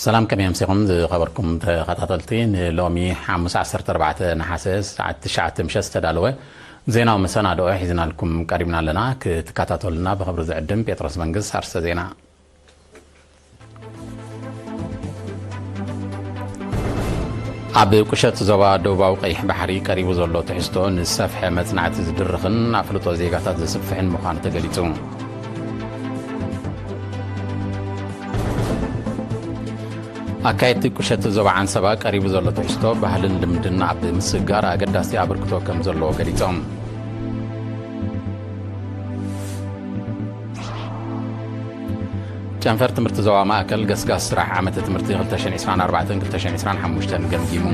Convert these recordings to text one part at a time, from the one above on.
ሰላም፣ ከመይ ኣምሲኹም ዝኸበርኩም ተኸታተልቲ? ንሎሚ ሓሙስ ዓሰርተ ኣርባዕተ ነሓሰ ሰዓት ትሽዓተ ምሸት ዝተዳለወ ዜናዊ መሰናድኦ ሒዝናልኩም ቀሪብና ኣለና። ክትከታተሉና ብኽብሪ ዝዕድም ጴጥሮስ መንግስት። ኣርስተ ዜና። ኣብ ቁሸት ዞባ ደቡባዊ ቀይሕ ባሕሪ ቀሪቡ ዘሎ ትሕዝቶ ንዝሰፍሐ መጽናዕቲ ዝድርኽን ኣፍልጦ ዜጋታት ዘስፍሕን ምዃኑ ተገሊጹ። ኣካየድቲ ቁሸት ዞባ ዓንሰባ ቀሪቡ ዘሎ ትሕዝቶ ባህልን ልምድን ኣብ ምስግጋር ኣገዳሲ ኣበርክቶ ከም ዘለዎ ገሊጾም። ጨንፈር ትምህርቲ ዞባ ማእከል ገስጋስ ስራሕ ዓመተ ትምህርቲ ክልተ ሽሕን ዕስራን ኣርባዕተን ክልተ ሽሕን ዕስራን ሓሙሽተን ገምጊሙ።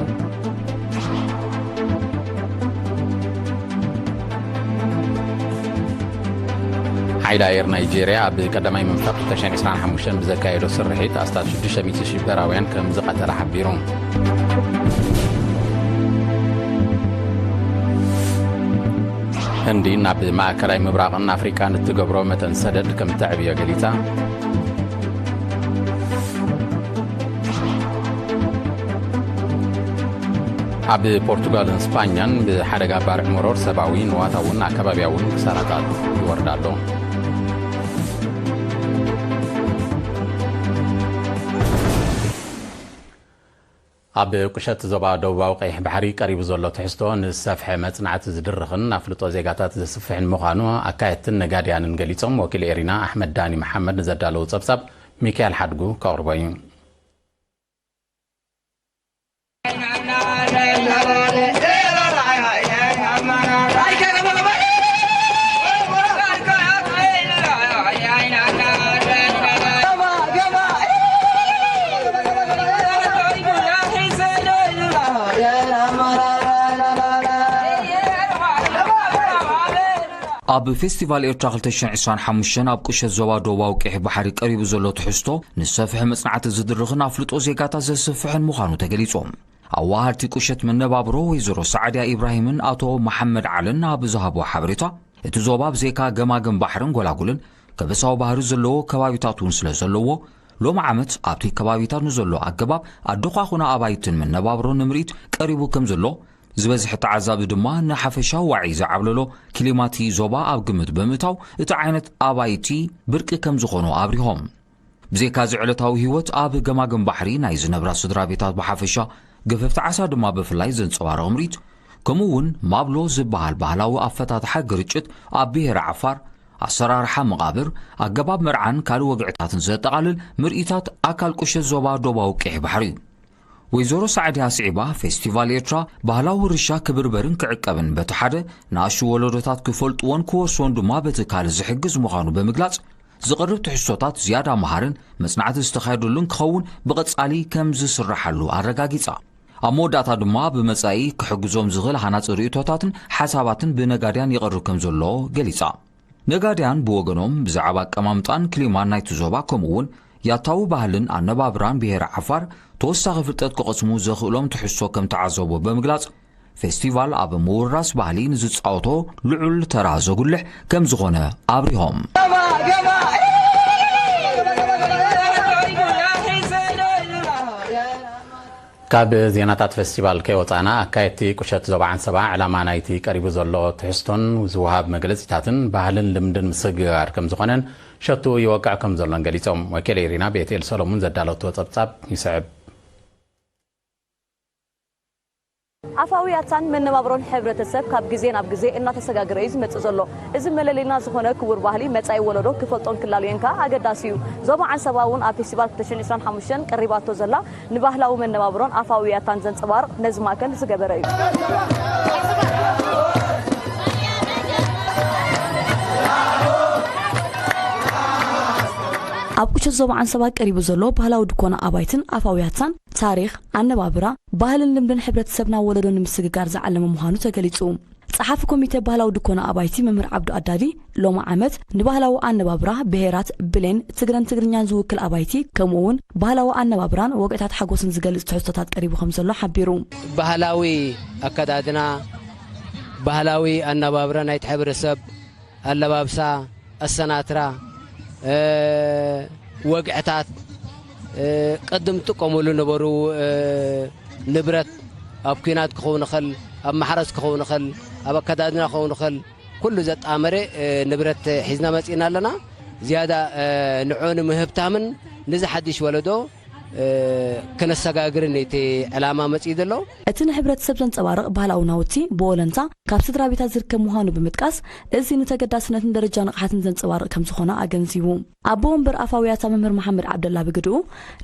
ሓይሊ ኣየር ናይጄርያ ኣብ ቀዳማይ መንፈቕ ክልተ ሽሕን ዕስራን ሓሙሽተን ብዘካየዶ ስርሒት ኣስታት ሽዱሽተ ሚእቲ ሽበራውያን ከም ዝቐተለ ሓቢሩ። ህንዲ ናብ ማእከላይ ምብራቕን ኣፍሪቃን እትገብሮ መጠን ሰደድ ከም እተዕብዮ ገሊጻ። ኣብ ፖርቱጋልን ስጳኛን ብሓደጋ ባርዕ መሮር ሰብኣዊ፣ ንዋታውን ኣከባቢያውን ክሳራታት ይወርድ ኣሎ። ኣብ ቁሸት ዞባ ደቡባዊ ቀይሕ ባሕሪ ቀሪቡ ዘሎ ትሕዝቶ ንዝሰፍሐ መጽናዕቲ ዝድርኽን ኣፍልጦ ዜጋታት ዘስፍሕን ምዃኑ ኣካየድትን ነጋድያንን ገሊጾም። ወኪል ኤሪና ኣሕመድ ዳኒ መሓመድ ንዘዳለዉ ጸብጻብ ሚካኤል ሓድጉ ከቕርቦ እዩ። ኣብ ፌስቲቫል ኤርትራ ክልተ ሽሕን ዕስራን ሓሙሽተን ኣብ ቁሸት ዞባ ደቡባዊ ቀይሕ ባሕሪ ቀሪቡ ዘሎ ትሕዝቶ ንሰፍሐ መጽናዕቲ ዝድርኽን ኣፍልጦ ዜጋታት ዘስፍሕን ምዃኑ ተገሊጹ። ኣዋሃድቲ ቁሸት መነባብሮ ወይዘሮ ሰዓድያ ኢብራሂምን ኣቶ መሓመድ ዓልን ኣብ ዝሃቦ ሓበሬታ፣ እቲ ዞባ ብዘይካ ገማግም ባሕርን ጎላጉልን ከበሳዊ ባህሪ ዘለዎ ከባቢታት እውን ስለ ዘለዎ፣ ሎሚ ዓመት ኣብቲ ከባቢታት ንዘሎ ኣገባብ ኣደኳኹና ኣባይትን መነባብሮን ንምርኢት ቀሪቡ ከም ዘሎ፣ ዝበዝሐ ተዓዛቢ ድማ ንሓፈሻዊ ዋዒ ዝዓብለሎ ክሊማቲ ዞባ ኣብ ግምት ብምእታው እቲ ዓይነት ኣባይቲ ብርቂ ከም ዝኾኑ ኣብሪሆም። ብዘይካዚ ዕለታዊ ህይወት ኣብ ገማግም ባሕሪ ናይ ዝነብራ ስድራ ቤታት ብሓፈሻ፣ ገፈፍቲ ዓሳ ድማ ብፍላይ ዘንጸባርቕ ምርኢት፣ ከምኡ እውን ማብሎ ዝበሃል ባህላዊ ኣፈታትሓ ግርጭት ኣብ ብሄረ ዓፋር፣ ኣሰራርሓ መቓብር፣ ኣገባብ መርዓን ካልእ ወግዕታትን ዘጠቓልል ምርኢታት ኣካል ቁሸት ዞባ ዶባዊ ቀይሕ ባሕሪ እዩ። ወይዘሮ ሳዕድያ ስዒባ፣ ፌስቲቫል ኤርትራ ባህላዊ ውርሻ ክብርበርን ክዕቀብን በቲ ሓደ፣ ንኣሽቱ ወለዶታት ክፈልጥዎን ክወርስዎን ድማ በቲ ካልእ ዝሕግዝ ምዃኑ ብምግላጽ፣ ዝቐርብ ትሕዝቶታት ዝያዳ መሃርን መጽናዕቲ ዝተኻየደሉን ክኸውን ብቐጻሊ ከም ዝስርሓሉ ኣረጋጊጻ። ኣብ መወዳእታ ድማ ብመጻኢ ክሕግዞም ዝኽእል ሃናጺ ርእይቶታትን ሓሳባትን ብነጋድያን ይቐርብ ከም ዘሎ ገሊጻ። ነጋድያን ብወገኖም ብዛዕባ ኣቀማምጣን ክሊማን ናይቲ ዞባ ከምኡ እውን ያታዊ ባህልን ኣነባብራን ብሄረ ዓፋር ተወሳኺ ፍልጠት ክቐስሙ ዘኽእሎም ትሕዝቶ ከም ተዓዘቡ ብምግላጽ፣ ፌስቲቫል ኣብ ምውራስ ባህሊ ንዝጻወቶ ልዑል ተራ ዘጉልሕ ከም ዝኾነ ኣብሪሆም። ካብ ዜናታት ፌስቲቫል ከይወጻና፣ ኣካየድቲ ቁሸት ዞባ ዓንሰባ ዕላማ ናይቲ ቀሪቡ ዘሎ ትሕዝቶን ዝወሃብ መግለጺታትን ባህልን ልምድን ምስግጋር ከም ዝኾነን ሸቱ ይወቅዕ ከም ዘሎን ገሊጾም። ወኪል ኤሪና ቤቴል ሰሎሙን ዘዳለቶ ጸብጻብ ይስዕብ። ኣፋውያታን መነባብሮን ሕብረተሰብ ካብ ግዜ ናብ ግዜ እናተሰጋገረ እዩ ዝመጽእ ዘሎ። እዚ መለለይና ዝኾነ ክቡር ባህሊ መጻኢ ወለዶ ክፈልጦን ክላልዮን ከኣ ኣገዳሲ እዩ። ዞባ ዓንሰባ እውን ኣብ ፌስቲቫል ክልተ ሽሕን ዕስራን ሓሙሽተን ቀሪባቶ ዘላ ንባህላዊ መነባብሮን ኣፋውያታን ዘንጸባርቕ ነዚ ማእከል ዝገበረ እዩ። ኣብ ቁሸት ዞባ ዓንሰባ ቀሪቡ ዘሎ ባህላዊ ድኮና ኣባይትን ኣፋውያታን ታሪኽ፣ ኣነባብራ፣ ባህልን ልምድን ሕብረተሰብና ወለዶ ንምስግጋር ዝዓለመ ምዃኑ ተገሊጹ። ጸሓፊ ኮሚቴ ባህላዊ ድኮና ኣባይቲ መምህር ዓብዱ ኣዳዲ፣ ሎሚ ዓመት ንባህላዊ ኣነባብራ ብሄራት ብሌን፣ ትግረን ትግርኛን ዝውክል ኣባይቲ፣ ከምኡ እውን ባህላዊ ኣነባብራን ወግዕታት ሓጎስን ዝገልጽ ትሕዝቶታት ቀሪቡ ከም ዘሎ ሓቢሩ። ባህላዊ ኣከዳድና፣ ባህላዊ ኣነባብራ ናይቲ ሕብረተሰብ፣ ኣለባብሳ፣ ኣሰናትራ፣ እ፣ ወግዕታት፣ እ፣ ቅድም ጥቀሙሉ ነበሩ፣ እ፣ ንብረት ኣብ ኲናት ክኸውን ይኽእል፣ ኣብ ማሕረስ ክኸውን ይኽእል፣ ኣብ ኣከዳድና ክኸውን ይኽእል፣ ኩሉ ዘጣመረ፣ እ፣ ንብረት ሒዝና መጺእና ኣለና። ዝያዳ፣ እ፣ ንዑ ንምህብታምን ንዚ ሓድሽ ወለዶ፣ እ፣ ከነሰጋግርን እቲ ዕላማ መጺኡ ዘሎ። እቲ ንሕብረተሰብ ዘንጸባርቕ ባህላዊ ናውቲ ብወለንታ ካብ ስድራ ቤታት ዝርከብ ምዃኑ ብምጥቃስ፣ እዚ ንተገዳስነትን ደረጃ ንቕሓትን ዘንጸባርቕ ከም ዝኾነ ኣገንዚቡ። ኣቦ ወንበር ኣፋውያታ መምህር መሓመድ ዓብደላ ብግድኡ፣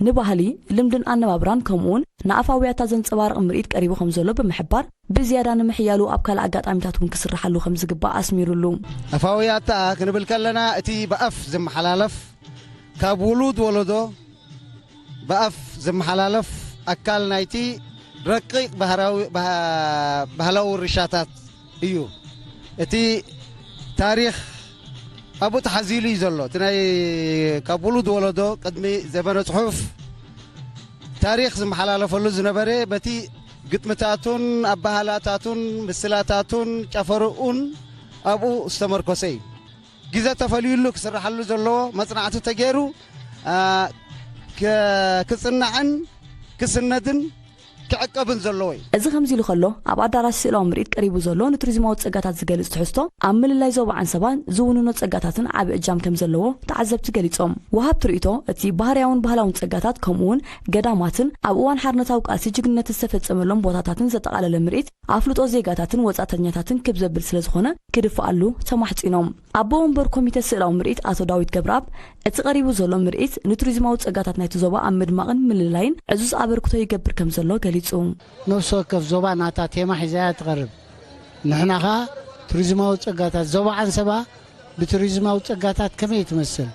ንባህሊ፣ ልምድን ኣነባብራን ከምኡውን ንኣፋውያታ ዘንጸባርቕ ምርኢት ቀሪቡ ከም ዘሎ ብምሕባር፣ ብዝያዳ ንምሕያሉ ኣብ ካልእ ኣጋጣሚታት እውን ክስርሓሉ ከም ዝግባእ ኣስሚሩሉ። ኣፋውያታ ክንብል ከለና፣ እቲ ብኣፍ ዝመሓላለፍ፣ ካብ ውሉድ ወለዶ ብኣፍ ዝመሓላለፍ ኣካል ናይቲ ረቂቕ ባህራዊ-፣ ባህ-፣ ባህላዊ ውርሻታት እዩ። እቲ ታሪኽ ኣብኡ ተሓዚሉ እዩ ዘሎ። እቲ ናይ ካብ ውሉድ ወለዶ ቅድሚ ዘበነ ጽሑፍ ታሪኽ ዝመሓላለፈሉ ዝነበረ በቲ ግጥምታቱን ኣበሃላታቱን ምስላታቱን ጨፈርኡን ኣብኡ ዝተመርኮሰ እዩ። ግዜ ተፈልዩሉ ክስርሓሉ ዘለዎ መጽናዕቲ ተገይሩ፣ ኣ፣ ከ-፣ ክጽናዕን ክስነድን ክዕቀብን ዘለዎ እዩ። እዚ ከምዚ ኢሉ ከሎ፣ ኣብ ኣዳራሽ ስእላዊ ምርኢት ቀሪቡ ዘሎ ንቱሪዝማዊ ጸጋታት ዝገልጽ ትሕዝቶ፣ ኣብ ምልላይ ዞባ ዓንሰባ ዝውንኖ ጸጋታትን ዓቢ እጃም ከም ዘለዎ ተዓዘብቲ ገሊጾም። ወሃብቲ ርእይቶ፣ እቲ ባህርያውን ባህላውን ጸጋታት፣ ከምኡውን ገዳማትን ኣብ እዋን ሓርነታዊ ቃልሲ ጅግንነት ዝተፈጸመሎም ቦታታትን ዘጠቓለለ ምርኢት፣ ኣፍልጦ ዜጋታትን ወጻእተኛታትን ክብ ዘብል ስለ ዝኾነ፣ ክድፍኣሉ ተማሕጺኖም። ኣቦ ወንበር ኮሚተ ስእላዊ ምርኢት ኣቶ ዳዊት ገብረኣብ፣ እቲ ቀሪቡ ዘሎ ምርኢት ንቱሪዝማዊ ጸጋታት ናይቲ ዞባ ኣብ ምድማቕን ምልላይን ዕዙዝ ኣበርክቶ ይገብር ከም ዘሎ ገሊጹ። ነፍሲ ወከፍ ዞባ ናታ ቴማ ሒዛ እያ ትቐርብ። ንሕና ኸኣ ቱሪዝማዊ ጸጋታት ዞባ ዓንሰባ ብቱሪዝማዊ ጸጋታት ከመይ ትመስል፣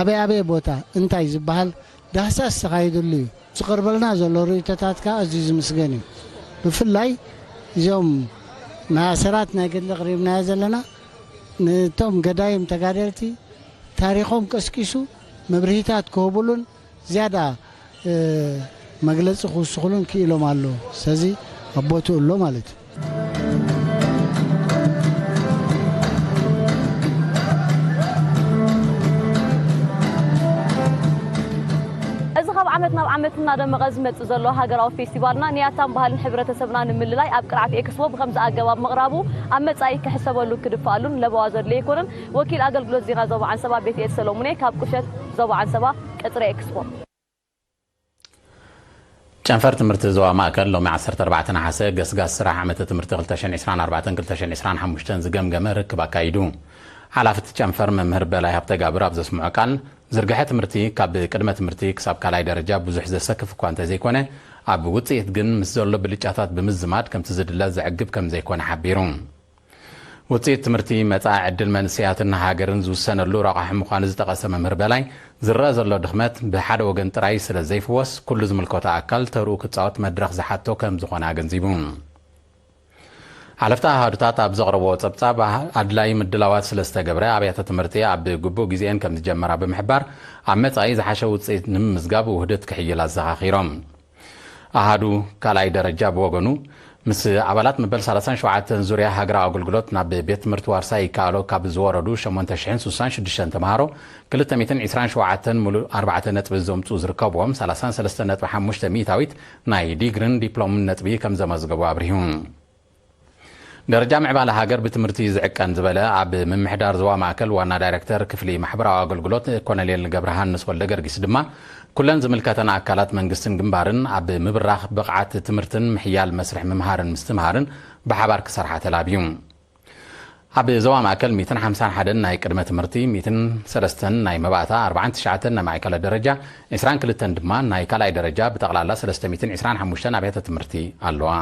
ኣበይ ኣበይ ቦታ፣ እንታይ ዝበሃል ዳህሳስ ተኻይዱሉ እዩ። ዝቐርበልና ዘሎ ርእይቶታት ከኣ ኣዝዩ ዝምስገን እዩ። ብፍላይ እዚኦም ናይ ኣሰራት ናይ ገድሊ ኣቕሪብናዮ ዘለና፣ ነቶም ገዳይም ተጋደልቲ ታሪኾም ቀስቂሱ መብርሂታት ክህቡሉን ዝያዳ፣ እ፣ መግለጺ ክውስኹሉን ክኢሎም ኣለዉ። ስለዚ ኣብ ቦትኡ ኣሎ ማለት እዩ። እዚ ካብ ዓመት ናብ ዓመት እናደመቐ ዝመጽእ ዘሎ ሃገራዊ ፌስቲቫልና ንያታን ባህልን ሕብረተሰብና ንምልላይ ኣብ ቅርዓት ኤክስፖ ብኸምዚ ኣገባብ ምቕራቡ ኣብ መጻኢ ክሕሰበሉ ክድፈኣሉን ለበዋ ዘድልዮ ኣይኮነን። ወኪል ኣገልግሎት ዜና ዞባ ዓንሰባ ቤትኤል ሰሎሙኔ ካብ ቁሸት ዞባ ዓንሰባ ቀጽሪ ኤክስፖ። ጨንፈር ትምህርቲ ዞባ ማእከል ሎሚ ዓሰርተ ኣርባዕተ ነሓሰ ገስጋስ ስራሕ ዓመተ ትምህርቲ ክልተ ሽሕን ዕስራን ኣርባዕተን ክልተ ሽሕን ዕስራን ሓሙሽተን ዝገምገመ ርክብ ኣካይዱ። ሓላፊ እቲ ጨንፈር መምህር በላይ ሃብተጋብር ኣብ ዘስምዖ ቃል፣ ዝርግሐ ትምህርቲ ካብ ቅድመ ትምህርቲ ክሳብ ካልኣይ ደረጃ ብዙሕ ዘሰክፍ እኳ እንተዘይኮነ፣ ኣብ ውጽኢት ግን ምስ ዘሎ ብልጫታት ብምዝማድ ከምቲ ዝድለ ዘዕግብ ከም ዘይኮነ ሓቢሩ። ውጽኢት ትምህርቲ መጻኢ ዕድል መንእሰያትን ሃገርን ዝውሰነሉ ረቋሒ ምዃኑ ዝጠቐሰ መምህር በላይ፣ ዝረኣ ዘሎ ድኽመት ብሓደ ወገን ጥራይ ስለ ዘይፍወስ፣ ኩሉ ዝምልከቶ ኣካል ተርኡ ክጻወት መድረኽ ዝሓቶ ከም ዝኾነ ኣገንዚቡ። ሓለፍቲ ኣሃዱታት ኣብ ዘቕረብዎ ጸብጻብ፣ ኣድላዪ ምድላዋት ስለ ዝተገብረ፣ ኣብያተ ትምህርቲ ኣብ ግቡእ ግዜኤን ከም ዝጀመራ ብምሕባር፣ ኣብ መጻኢ ዝሓሸ ውጽኢት ንምምዝጋብ ውህደት ክሕይል ኣዘኻኺሮም። ኣሃዱ ካልኣይ ደረጃ ብወገኑ፣ ምስ ኣባላት መበል ሰላሳን ሸውዓተን ዙርያ ሃገራዊ ኣገልግሎት ናብ ቤት ትምህርቲ ዋርሳይ ይከኣሎ ካብ ዝወረዱ ሸሞንተ ሽሕን ስሳን ሽዱሽተን ተምሃሮ፣ ክልተ ሚእትን ዕስራን ሸውዓተን ምሉእ ኣርባዕተ ነጥቢ ዘምጽኡ ዝርከብዎም፣ ሰላሳን ሰለስተን ነጥቢ ሓሙሽተ ሚእታዊት ናይ ዲግሪን ዲፕሎምን ነጥቢ ከም ዘመዝገቡ ኣብሪሁ። ደረጃ ምዕባለ ሃገር ብትምህርቲ ዝዕቀን ዝበለ ኣብ ምምሕዳር ዞባ ማእከል ዋና ዳይረክተር ክፍሊ ማሕበራዊ ኣገልግሎት ኮሎኔል ገብረሃንስ ወልደገርጊስ ድማ፣ ኩለን ዝምልከተን ኣካላት መንግስትን ግንባርን ኣብ ምብራኽ ብቕዓት ትምህርትን ምሕያል መስርሕ ምምሃርን ምስትምሃርን ብሓባር ክሰርሓ ተላብዩ። ኣብ ዞባ ማእከል ሚእትን ሓምሳን ሓደን ናይ ቅድመ ትምህርቲ፣ ሚእትን ሰለስተን ናይ መባእታ፣ ኣርባዓን ትሽዓተን ናይ ማእከላይ ደረጃ፣ ዕስራን ክልተን ድማ ናይ ካልኣይ ደረጃ፣ ብጠቕላላ ሰለስተ ሚእትን ዕስራን ሓሙሽተን ኣብያተ ትምህርቲ ኣለዋ።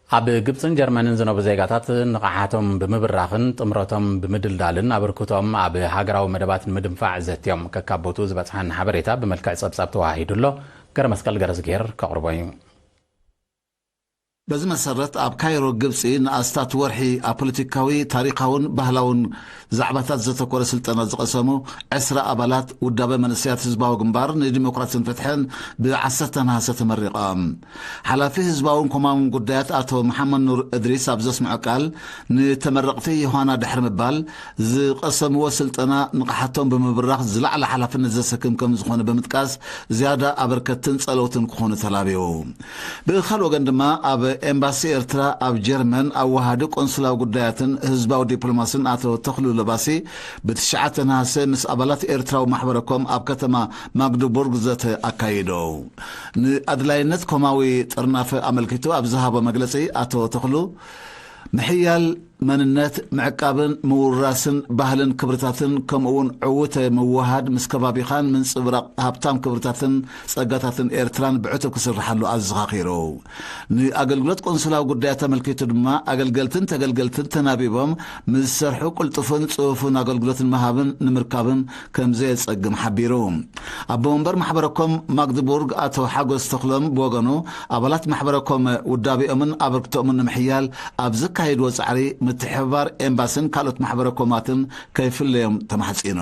ኣብ ግብጽን ጀርመንን ዝነብሩ ዜጋታት ንቕሓቶም ብምብራኽን ጥምረቶም ብምድልዳልን ኣበርክቶኦም ኣብ ሃገራዊ መደባት ንምድንፋዕ ዘትዮም። ከካብ ቦትኡ ዝበጽሓና ሓበሬታ ብመልክዕ ጸብጻብ ተዋሂዱ ኣሎ። ገረመስቀል ገረዝግሄር ከቕርቦ እዩ። በዚ መሰረት፣ ኣብ ካይሮ ግብጺ ንኣስታት ወርሒ ኣብ ፖለቲካዊ፣ ታሪኻውን ባህላውን ዛዕባታት ዘተኮረ ስልጠና ዝቐሰሙ ዕስራ ኣባላት ውዳበ መንእሰያት ህዝባዊ ግንባር ንዲሞክራሲን ፍትሕን ብ ዓሰርተ ነሃሰ ተመሪቖም። ሓላፊ ህዝባውን ኮማውን ጉዳያት ኣቶ መሓመድ ኑር እድሪስ ኣብ ዘስምዖ ቃል፣ ንተመረቕቲ ዮሃና ድሕሪ ምባል፣ ዝቐሰምዎ ስልጠና ንቕሓቶም ብምብራኽ ዝለዓለ ሓላፍነት ዘሰክም ከም ዝኾነ ብምጥቃስ፣ ዝያዳ ኣበርከትን ጸለውትን ክኾኑ ተላብዩ። ብኻልእ ወገን ድማ፣ ኣብ ኤምባሲ ኤርትራ ኣብ ጀርመን ኣዋሃዲ ቆንስላዊ ጉዳያትን ህዝባዊ ዲፕሎማስን ኣቶ ተኽሉ ለባሲ፣ ብትሽዓተ ነሃሰ ምስ ኣባላት ኤርትራዊ ማሕበረኮም ኣብ ከተማ ማግደቡርግ ዘተ ኣካይዱ። ንኣድላይነት ኮማዊ ጥርናፈ ኣመልኪቱ ኣብ ዝሃቦ መግለጺ፣ ኣቶ ተኽሉ፣ ምሕያል መንነት፣ ምዕቃብን ምውራስን ባህልን ክብርታትን፣ ከምኡውን ዕውተ ምውሃድ ምስ ከባቢኻን ምንጽብራቕ ሃብታም ክብርታትን ጸጋታትን ኤርትራን ብዕቱብ ክስርሓሉ ኣዘኻኺሩ። ንኣገልግሎት ቆንስላዊ ጉዳያት ኣመልኪቱ ድማ፣ ኣገልገልትን ተገልገልትን ተናቢቦም ምስ ዝሰርሑ፣ ቅልጡፍን ጽፉፍን ኣገልግሎትን ምሃብን ንምርካብን ከም ዘየጸግም ሓቢሩ። ኣቦ ወንበር ማሕበረኮም ማግድቡርግ ኣቶ ሓጎስ ተኽሎም ብወገኑ፣ ኣባላት ማሕበረኮም ውዳቤኦምን ኣበርክቶኦምን ንምሕያል ኣብ ዘካየድዎ ጻዕሪ፣ ምትሕብባር ኤምባስን ካልኦት ማሕበረኮማትን ከይፍለዮም ተማሕጺኑ።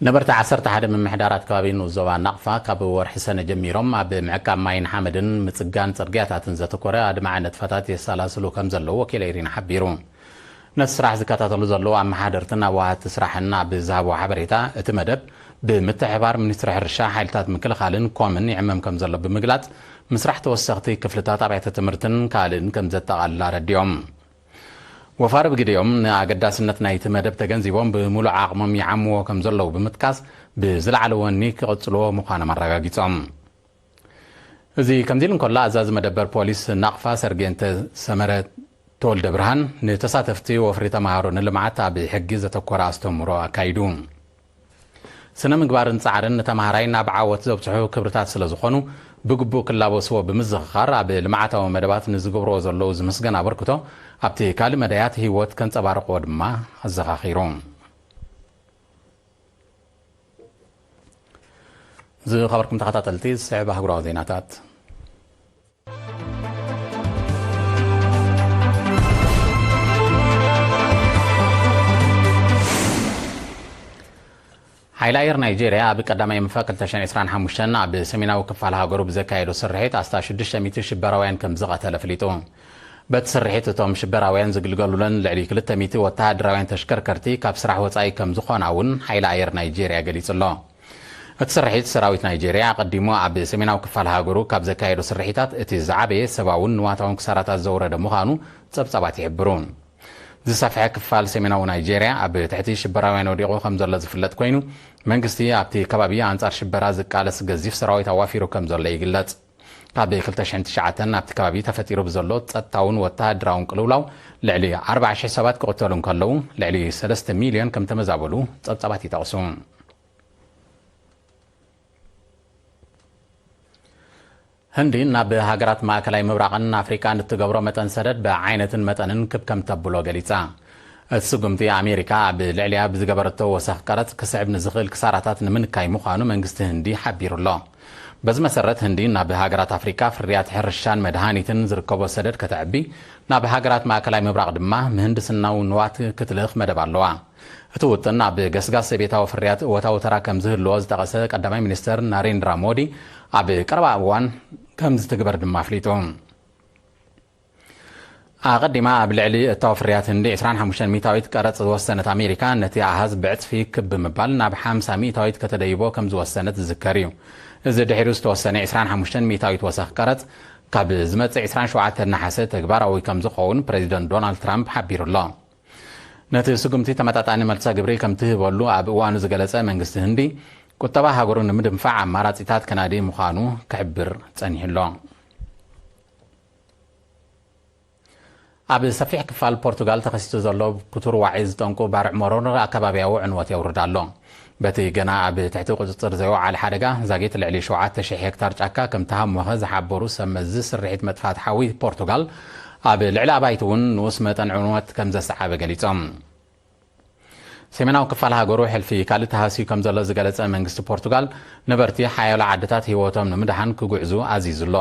ነበርቲ ዓሰርተ ሓደ ምምሕዳራት ከባቢ ንኡስ ዞባ ናቕፋ፣ ካብ ወርሒ ሰነ ጀሚሮም ኣብ ምዕቃብ ማይን ሓመድን ምጽጋን ጽርግያታትን ዘተኮረ ኣድማዒ ንጥፈታት የሰላስሉ ከም ዘለዉ ወኪለ ኢሪና ሓቢሩ። ነቲ ስራሕ ዝከታተሉ ዘለዉ ኣመሓደርትን ኣዋሃድቲ ስራሕን ኣብ ዝሃብዎ ሓበሬታ፣ እቲ መደብ ብምትሕብባር ሚኒስትሪ ሕርሻ፣ ሓይልታት ምክልኻልን ኮምን ይዕመም ከም ዘሎ ብምግላጽ፣ ምስራሕ ተወሰኽቲ ክፍልታት ኣብያተ ትምህርትን ካልእን ከም ዘጠቓልል ኣረዲኦም። ወፋሪ ብግዲኦም፣ ንኣገዳስነት ናይቲ መደብ ተገንዚቦም ብምሉእ ዓቕሞም ይዓምዎ ከም ዘለዉ ብምጥቃስ፣ ብዝለዓለ ወኒ ክቕጽልዎ ምዃኖም ኣረጋጊጾም። እዚ ከምዚ ኢሉ እንከሎ፣ ኣዛዚ መደበር ፖሊስ ናቕፋ ሰርጌንተ ሰመረ ተወልደ ብርሃን፣ ንተሳተፍቲ ወፍሪ ተማሃሮ ንልምዓት ኣብ ሕጊ ዘተኮረ ኣስተምህሮ ኣካይዱ። ስነ ምግባርን ጻዕርን ንተማሃራይ ናብ ዓወት ዘብጽሑ ክብርታት ስለ ዝኾኑ፣ ብግቡእ ክላበስዎ ብምዝኽኻር፣ ኣብ ልምዓታዊ መደባት ንዝገብርዎ ዘለዉ ዝምስገን ኣበርክቶ፣ ኣብቲ ካልእ መዳያት ህይወት ከንጸባርቕዎ ድማ ኣዘኻኺሩ። ዝኸበርኩም ተኸታተልቲ፣ ዝስዕብ ኣህጉራዊ ዜናታት። ሓይሊ ኣየር ናይጄርያ ኣብ ቀዳማይ ምፋ ክልተ ሽሕን ዕስራን ሓሙሽተን ኣብ ሰሜናዊ ክፋል ሃገሩ ብዘካየዶ ስርሒት ኣስታት ሽዱሽተ ሚእቲ ሽበራውያን ከም ዝቐተለ ኣፍሊጡ። በቲ ስርሒት እቶም ሽበራውያን ዝግልገሉለን ልዕሊ ክልተ ሚእቲ ወተሃደራውያን ተሽከርከርቲ ካብ ስራሕ ወጻኢ ከም ዝኾና እውን ሓይሊ ኣየር ናይጄርያ ገሊጹ ኣሎ። እቲ ስርሒት ሰራዊት ናይጄርያ ኣቐዲሙ ኣብ ሰሜናዊ ክፋል ሃገሩ ካብ ዘካየዶ ስርሒታት እቲ ዝዓበየ ሰብኣውን ንዋታውን ክሳራታት ዘውረደ ምዃኑ ጸብጻባት ይሕብሩ። ዝሰፍሐ ክፋል ሰሜናዊ ናይጄርያ ኣብ ትሕቲ ሽበራውያን ወዲቑ ከም ዘሎ ዝፍለጥ ኮይኑ፣ መንግስቲ ኣብቲ ከባቢ ኣንጻር ሽበራ ዝቃለስ ገዚፍ ሰራዊት ኣዋፊሩ ከም ዘሎ ይግለጽ። ካብ ክልተ ሽሕን ትሽዓተን ኣብቲ ከባቢ ተፈጢሩ ብዘሎ ጸጥታውን ወተሃደራውን ቅልውላው ልዕሊ ኣርባዓ ሽሕ ሰባት ክቕተሉ እንከለዉ፣ ልዕሊ ሰለስተ ሚልዮን ከም ተመዛበሉ ጸብጻባት ይጠቕሱ። ህንዲ ናብ ሃገራት ማእከላይ ምብራቕን ኣፍሪቃን እትገብሮ መጠን ሰደድ ብዓይነትን መጠንን ክብ ከም ተብሎ ገሊጻ። እቲ ስጉምቲ፣ ኣሜሪካ ኣብ ልዕሊኣ ብዝገበረቶ ወሰኽ ቀረጽ ክስዕብ ንዝኽእል ክሳራታት ንምንካይ ምዃኑ መንግስቲ ህንዲ ሓቢሩ ኣሎ። በዚ መሰረት፣ ህንዲ ናብ ሃገራት ኣፍሪቃ ፍርያት ሕርሻን መድሃኒትን ዝርከቦ ሰደድ ከተዕቢ፣ ናብ ሃገራት ማእከላይ ምብራቕ ድማ ምህንድስናዊ ንዋት ክትልእኽ መደብ ኣለዋ። እቲ ውጥን፣ ኣብ ገስጋስ ዘቤታዊ ፍርያት እወታዊ ተራ ከም ዝህልዎ ዝጠቐሰ ቀዳማይ ሚኒስተር ናሬንድራ ሞዲ፣ ኣብ ቀረባ እዋን ከም ዝትግበር ድማ ኣፍሊጡ። ኣቐዲማ ኣብ ልዕሊ እታው ፍርያት ህንዲ ዕስራን ሓሙሽተን ሚእታዊት ቀረጽ ዝወሰነት ኣሜሪካ፣ ነቲ ኣሃዝ ብዕጽፊ ክብ ብምባል ናብ ሓምሳ ሚእታዊት ከተደይቦ ከም ዝወሰነት ዝዝከር እዩ። እዚ ድሒሩ ዝተወሰነ ዕስራን ሓሙሽተን ሚእታዊት ወሰኽ ቀረጽ፣ ካብ ዝመጽእ ዕስራን ሸውዓተን ነሓሰ ተግባራዊ ከም ዝኸውን ፕሬዚደንት ዶናልድ ትራምፕ ሓቢሩ ኣሎ። ነቲ ስጉምቲ ተመጣጣኒ መልሰ ግብሪ ከም ትህበሉ ኣብ እዋኑ ዝገለጸ መንግስቲ ህንዲ፣ ቁጠባ ሃገሩ ንምድንፋዕ ኣማራጺታት ከናዲ ምዃኑ ክሕብር ጸኒሑ ኣሎ። ኣብ ሰፊሕ ክፋል ፖርቱጋል ተኸሲቱ ዘሎ ክቱር ዋዒ ዝጠንቁ ባርዕ መሮር ኣከባቢያዊ ዕንወት የውርድ ኣሎ። በቲ ገና ኣብ ትሕቲ ቁጽጽር ዘይወዓለ ሓደጋ፣ ዛጊት ልዕሊ ሸውዓተ ሽሕ ሄክታር ጫካ ከም ተሃሞኸ ዝሓበሩ ሰብ መዚ ስርሒት መጥፋእቲ ሓዊ ፖርቱጋል፣ ኣብ ልዕሊ ኣባይቲ እውን ንኡስ መጠን ዕንወት ከም ዘሰዓበ ገሊጾም። ሰሜናዊ ክፋል ሃገሩ ሕልፊ ካልእ ተሃስዩ ከም ዘሎ ዝገለጸ መንግስቲ ፖርቱጋል፣ ነበርቲ ሓያሎ ዓድታት ህይወቶም ንምድሓን ክጉዕዙ ኣዚዙ ኣሎ።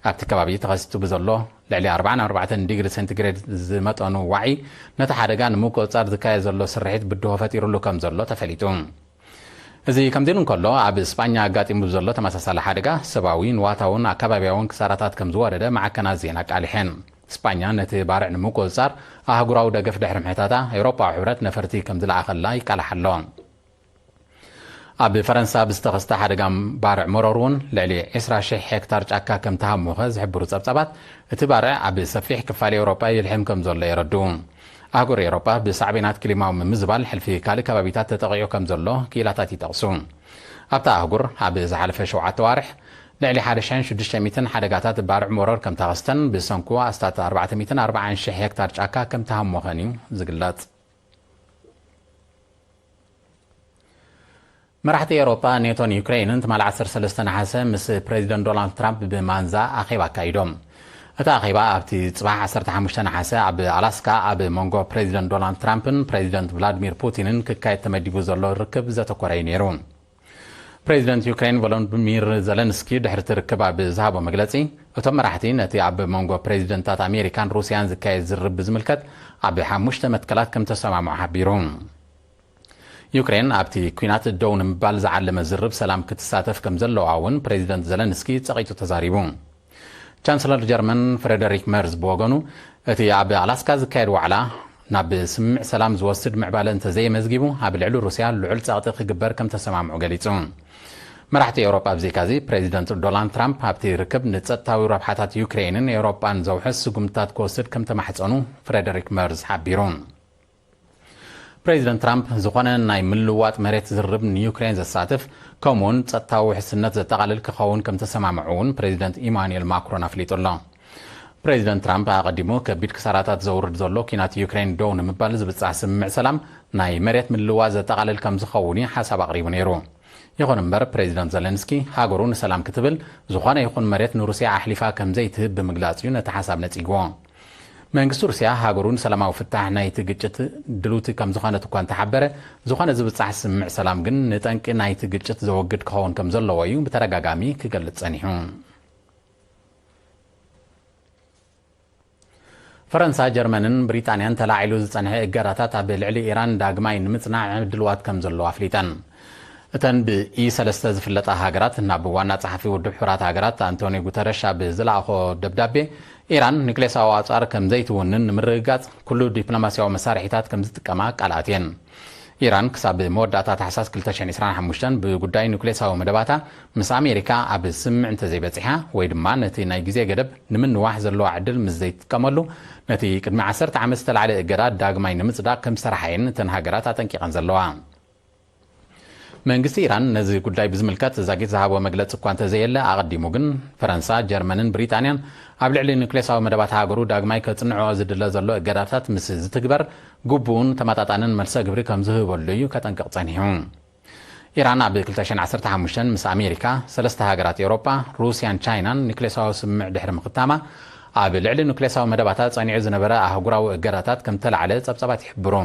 ኣብቲ ከባቢ ተኸሲቱ ብዘሎ ልዕሊ ኣርባዓን ኣርባዕተን ዲግሪ ሴንቲግሬድ ዝመጠኑ ዋዒ፣ ነቲ ሓደጋ ንምቁጽጻር ዝካየድ ዘሎ ስርሒት ብድሆ ፈጢሩሉ ከም ዘሎ ተፈሊጡ። እዚ ከምዚ ኢሉ እንከሎ፣ ኣብ ስጳኛ ኣጋጢሙ ብዘሎ ተመሳሳሊ ሓደጋ፣ ሰብኣዊ፣ ንዋታውን ኣከባብያውን ክሳራታት ከም ዝወረደ ማዕከናት ዜና ኣቃሊሐን። ስጳኛ ነቲ ባርዕ ንምቁጽጻር ኣህጉራዊ ደገፍ ድሕሪ ምሕታታ፣ ኤውሮጳዊ ሕብረት ነፈርቲ ከም ዝለኣኸላ ይቃላሕ ኣሎ። ኣብ ፈረንሳ ብዝተኸስተ ሓደጋ ባርዕ መሮር እውን ልዕሊ ዕስራ ሽሕ ሄክታር ጫካ ከም ተሃሞኸ ዝሕብሩ ጸብጻባት፣ እቲ ባርዕ ኣብ ሰፊሕ ክፋል ኤውሮጳ ይልሕም ከም ዘሎ የረድኡ። ኣህጉር ኤውሮጳ ብሳዕቤናት ክሊማዊ ምምዝባል ሕልፊ ካልእ ከባቢታት ተጠቒዑ ከም ዘሎ ክኢላታት ይጠቕሱ። ኣብታ ኣህጉር ኣብ ዝሓለፈ ሸውዓተ ኣዋርሕ ልዕሊ ሓደ ሽሕን ሽዱሽተ ሚእትን ሓደጋታት ባርዕ መሮር ከም ተኸስተን ብሰንኩ ኣስታት ኣርባዕተ ሚእትን ኣርባዓን ሽሕ ሄክታር ጫካ ከም ተሃሞኸን እዩ ዝግለጽ። መራሕቲ ኤውሮጳ፣ ኔቶን ዩክሬንን ትማሊ ዓሰርተ ሰለስተ ነሓሰ ምስ ፕሬዚደንት ዶናልድ ትራምፕ ብማንዛ ኣኼባ ኣካይዶም። እቲ ኣኼባ ኣብቲ ጽባሕ ዓሰርተ ሓሙሽተ ነሓሰ ኣብ ኣላስካ ኣብ መንጎ ፕሬዚደንት ዶናልድ ትራምፕን ፕሬዚደንት ቭላድሚር ፑቲንን ክካየድ ተመዲቡ ዘሎ ርክብ ዘተኮረ እዩ ነይሩ። ፕሬዚደንት ዩክሬን ቮሎዲሚር ዘለንስኪ ድሕሪ እቲ ርክብ ኣብ ዝሃቦ መግለጺ፣ እቶም መራሕቲ ነቲ ኣብ መንጎ ፕሬዚደንታት ኣሜሪካን ሩስያን ዝካየድ ዝርርብ ብዝምልከት ኣብ ሓሙሽተ መትከላት ከም ተሰማምዑ ሓቢሩ። ዩክሬን ኣብቲ ኲናት ደው ንምባል ዝዓለመ ዝርብ ሰላም ክትሳተፍ ከም ዘለዋ እውን ፕሬዚደንት ዘለንስኪ ጸቒጡ ተዛሪቡ። ቻንስለር ጀርመን ፍሬደሪክ መርዝ ብወገኑ፣ እቲ ኣብ ኣላስካ ዝካየድ ዋዕላ ናብ ስምምዕ ሰላም ዝወስድ ምዕባለ እንተዘየመዝጊቡ፣ ኣብ ልዕሊ ሩስያ ልዑል ጸቕጢ ክግበር ከም ተሰማምዑ ገሊጹ። መራሕቲ ኤውሮጳ ብዘይካዚ፣ ፕሬዚደንት ዶናልድ ትራምፕ ኣብቲ ርክብ ንጸጥታዊ ረብሓታት ዩክሬንን ኤውሮጳን ዘውሕስ ስጉምትታት ክወስድ ከም ተማሕጸኑ ፍሬደሪክ መርዝ ሓቢሩ። ፕሬዚደንት ትራምፕ ዝኾነ ናይ ምልዋጥ መሬት ዝርርብ ንዩክሬን ዘሳትፍ፣ ከምኡውን ጸጥታዊ ውሕስነት ዘጠቓልል ክኸውን ከም ተሰማምዑ እውን ፕሬዚደንት ኢማኑኤል ማክሮን ኣፍሊጡ ኣሎ። ፕሬዚደንት ትራምፕ ኣቐዲሙ ከቢድ ክሳራታት ዘውርድ ዘሎ ኲናት ዩክሬን ደው ንምባል ዝብጻሕ ስምምዕ ሰላም ናይ መሬት ምልዋጥ ዘጠቓልል ከም ዝኸውን እዩ ሓሳብ ኣቕሪቡ ነይሩ። ይኹን እምበር፣ ፕሬዚደንት ዘለንስኪ ሃገሩ ንሰላም ክትብል ዝኾነ ይኹን መሬት ንሩስያ ኣሕሊፋ ከም ዘይትህብ ብምግላጽ እዩ ነቲ ሓሳብ ነጺግዎ። መንግስቲ ሩስያ ሃገሩ ንሰላማዊ ፍታሕ ናይቲ ግጭት ድልውቲ ከም ዝኾነት እኳ እንተሓበረ፣ ዝኾነ ዝብጻሕ ስምምዕ ሰላም ግን ንጠንቂ ናይቲ ግጭት ዘወግድ ክኸውን ከም ዘለዎ እዩ ብተደጋጋሚ ክገልጽ ጸኒሑ። ፈረንሳ፣ ጀርመንን ብሪጣንያን ተላዒሉ ዝጸንሐ እገዳታት ኣብ ልዕሊ ኢራን ዳግማይ ንምጽናዕ ድልዋት ከም ዘለዎ ኣፍሊጠን። እተን ብኢ ሰለስተ ዝፍለጣ ሃገራት ናብ ዋና ጸሓፊ ውድብ ሕቡራት ሃገራት ኣንቶኒዮ ጉተረሽ ኣብ ዝለኣኾ ደብዳቤ፣ ኢራን ኒክሌሳዊ ኣጽዋር ከም ዘይትውንን ንምርግጋጽ ኩሉ ዲፕሎማስያዊ መሳርሒታት ከም ዝጥቀማ ቃል ኣትየን። ኢራን ክሳብ መወዳእታ ታሕሳስ ክልተ ሽሕን ዕስራን ሓሙሽተን ብጉዳይ ኑክሌሳዊ መደባታ ምስ ኣሜሪካ ኣብ ስምምዕ እንተዘይበጺሓ፣ ወይ ድማ ነቲ ናይ ግዜ ገደብ ንምንዋሕ ዘለዋ ዕድል ምስ ዘይትጥቀመሉ፣ ነቲ ቅድሚ ዓሰርተ ዓመት ዝተላዕለ እገዳ ዳግማይ ንምጽዳቕ ከም ዝሰርሓ እየን እተን ሃገራት ኣጠንቂቐን ዘለዋ። መንግስቲ ኢራን ነዚ ጉዳይ ብዝምልከት ዛጊት ዝሃቦ መግለጺ እኳ እንተዘየለ፣ ኣቐዲሙ ግን ፈረንሳ፣ ጀርመንን ብሪጣንያን ኣብ ልዕሊ ኑክሌሳዊ መደባት ሃገሩ ዳግማይ ከጽንዕኦ ዝድለ ዘሎ እገዳታት ምስ ዝትግበር፣ ግቡእን ተመጣጣንን መልሰ ግብሪ ከም ዝህበሉ እዩ ከጠንቅቕ ጸኒሑ። ኢራን ኣብ ክልተ ሽሕን ዓሰርተ ሓሙሽተን ምስ ኣሜሪካ፣ ሰለስተ ሃገራት ኤውሮጳ፣ ሩስያን ቻይናን ኒክሌሳዊ ስምምዕ ድሕሪ ምኽታማ፣ ኣብ ልዕሊ ኑክሌሳዊ መደባታ ጸኒዑ ዝነበረ ኣህጉራዊ እገዳታት ከም ተላዕለ ጸብጻባት ይሕብሩ።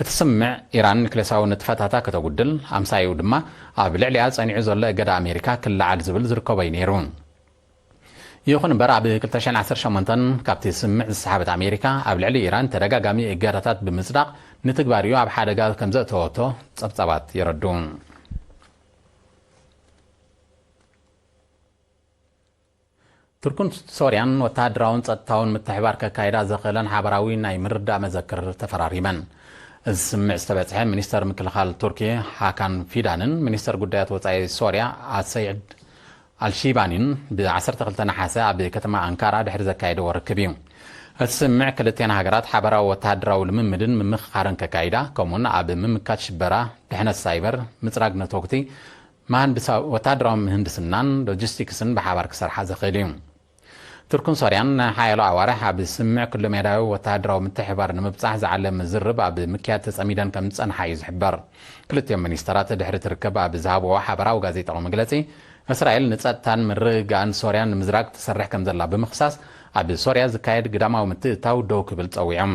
እቲ ስምምዕ፣ ኢራን ኒክሌሳዊ ንጥፈታታ ከተጉድል፣ ኣምሳይኡ ድማ ኣብ ልዕሊኣ ጸኒዑ ዘሎ እገዳ ኣሜሪካ ክለዓል ዝብል ዝርከቦ እዩ ነይሩ። ይኹን እምበር፣ ኣብ ክልተ ሽሕን ዓሰርተ ሸሞንተን ካብቲ ስምምዕ ዝሰሓበት ኣሜሪካ፣ ኣብ ልዕሊ ኢራን ተደጋጋሚ እገዳታት ብምጽዳቕ፣ ንትግባሪኡ ኣብ ሓደጋ ከም ዘእተወቶ ጸብጻባት የረድኡ። ቱርክን ሶርያን ወተሃደራውን ጸጥታውን ምትሕባር ከካይዳ ዘኽእለን ሓበራዊ ናይ ምርዳእ መዘክር ተፈራሪመን። እዚ ስምምዕ ዝተበጽሐ ሚኒስተር ምክልኻል ቱርኪ ሃካን ፊዳንን ሚኒስተር ጉዳያት ወጻኢ ሶርያ ኣሰይድ ኣልሺባኒን ብ ዓሰርተ ክልተ ነሓሰ ኣብ ከተማ ኣንካራ ድሕሪ ዘካየድዎ ርክብ እዩ። እቲ ስምምዕ ክልቲኣን ሃገራት ሓበራዊ ወተሃደራዊ ልምምድን ምምኽኻርን ከካይዳ፣ ከምኡውን ኣብ ምምካት ሽበራ፣ ድሕነት ሳይበር፣ ምጽራግ ነተጉቲ፣ መሃንድሳ-፣ ወተሃደራዊ ምህንድስናን ሎጂስቲክስን ብሓባር ክሰርሓ ዘኽእል እዩ። ቱርክን ሶርያን ንሓያሎ ኣዋርሕ ኣብ ስምምዕ ኩለሜዳዊ ወተሃደራዊ ምትሕብባር ንምብጻሕ ዝዓለመ ዝርብ ኣብ ምክያድ ተጸሚደን ከም ዝጸንሓ እዩ ዝሕበር። ክልቲኦም ሚኒስተራት ድሕሪ እቲ ርክብ ኣብ ዝሃብዎ ሓበራዊ ጋዜጣዊ መግለጺ፣ እስራኤል ንጸጥታን ምርግጋእን ሶርያ ንምዝራግ ትሰርሕ ከም ዘላ ብምኽሳስ፣ ኣብ ሶርያ ዝካየድ ግዳማዊ ምትእትታው ደው ክብል ጸዊዖም።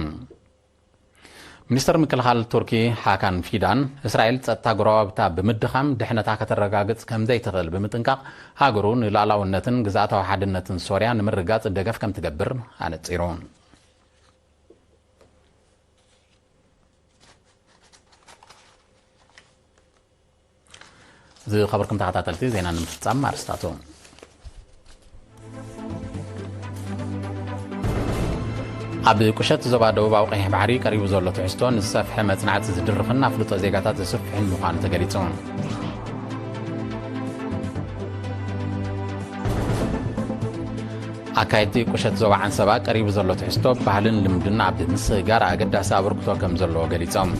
ሚኒስተር ምክልኻል ቱርኪ ሃካን ፊዳን፣ እስራኤል ጸጥታ ጎረባብታ ብምድኻም ድሕነታ ከተረጋግጽ ከም ዘይትኽእል ብምጥንቃቕ፣ ሃገሩ ንሉዓላውነትን ግዝኣታዊ ሓድነትን ሶርያ ንምርጋጽ ደገፍ ከም ትገብር ኣነጺሩ። ዝኸበርኩም ተኸታተልቲ፣ ዜና ንምፍጻም ኣርስታቱ። ኣብ ቁሸት ዞባ ደቡባዊ ቀይሕ ባሕሪ ቀሪቡ ዘሎ ትሕዝቶ ንዝሰፍሐ መጽናዕቲ ዝድርኽን ኣፍልጦ ዜጋታት ዘስፍሕን ምዃኑ ተገሊጹ። ኣካየድቲ ቁሸት ዞባ ዓንሰባ ቀሪቡ ዘሎ ትሕዝቶ ባህልን ልምድን ኣብ ምስጋር ኣገዳሲ ኣበርክቶ ከም ዘለዎ ገሊጾም።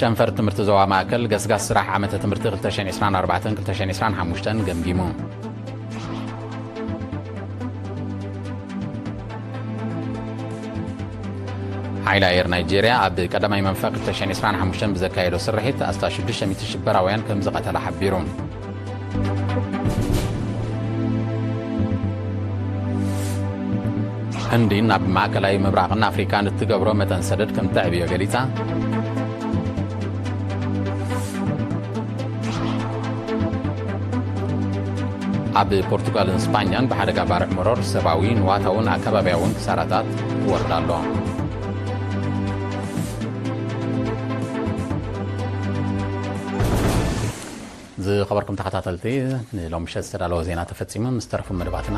ጨንፈር ትምህርቲ ዞባ ማእከል ገስጋስ ስራሕ ዓመተ ትምህርቲ ክልተ ሽሕን ዕስራን ኣርባዕተን ክልተ ሽሕን ዕስራን ሓሙሽተን ገምጊሙ። ሓይሊ ኣየር ናይጄርያ ኣብ ቀዳማይ መንፈቕ ክልተ ሽሕን ዕስራን ሓሙሽተን ብዘካየዶ ስርሒት ኣስታት ሽዱሽተ ሚእቲ ሽበራውያን ከም ዝቐተለ ሓቢሩ። ህንዲ ናብ ማእከላይ ምብራቕን ኣፍሪካን እትገብሮ መጠን ሰደድ ከም ተዕብዮ ገሊጻ። ኣብ ፖርቱጋልን ስፓኛን ብሓደጋ ባርዕ መሮር ሰብኣዊ፣ ንዋታውን ኣከባብያውን ክሳራታት ክወርድ ኣሎ። ዝኸበርኩም ተኸታተልቲ፣ ንሎሚ ምሸት ዝተዳለወ ዜና ተፈጺሙ። ምስ ተረፉ መደባትና